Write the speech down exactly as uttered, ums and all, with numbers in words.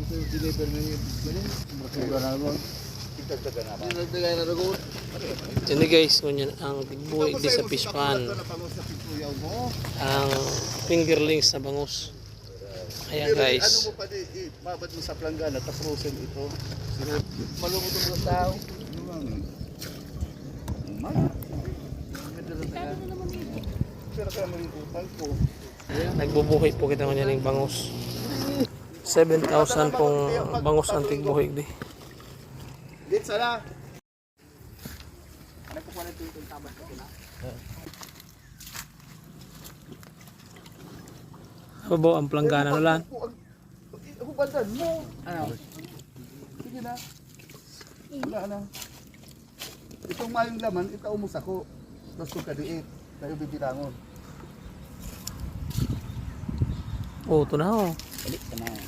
Deliver na yung ganun. Basura na naman. Dinagdagan na naman. Ini guys, ngunyan ang tigbuhig di sa fish pond. Ang fingerlings na bangus. Ayan guys. Ano mo pa di, ibabad mo sa planggana, tapusin ito. Malungkot ang tao. Pero kaya malungkutan ko. Nagbubuhay po kita ngayon ng bangus. seven thousand pong bangus ang tigbuhig di. Dit sala. Babo ang planggana no lan. Hubadan mo. Ano? Sige na. Wala na. Itong mayong laman, ikaw mo sako. Tapos kung kadiit, tayo bibilangon. Oh, ito na oh. Balik ka na.